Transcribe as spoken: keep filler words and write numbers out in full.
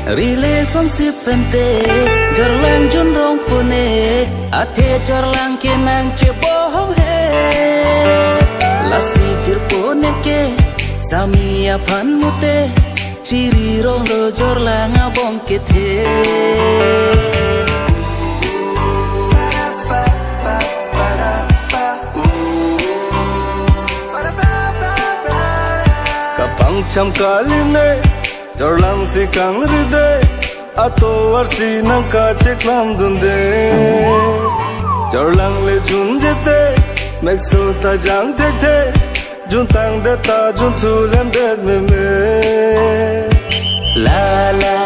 Relationship pen te jorlang junrong pune, athe jorlang ke nangchebohong he. Lasi jirpo neke sami aphan mute, chiri rong lo jorlang abong kethe. Kapangcham kali ne, jorlang si kangri de, atovar si nangkacheklam dunde. Jorlang le junje te, mekso ta jang thekthe, juntang det ta junthu lemdet meme. La la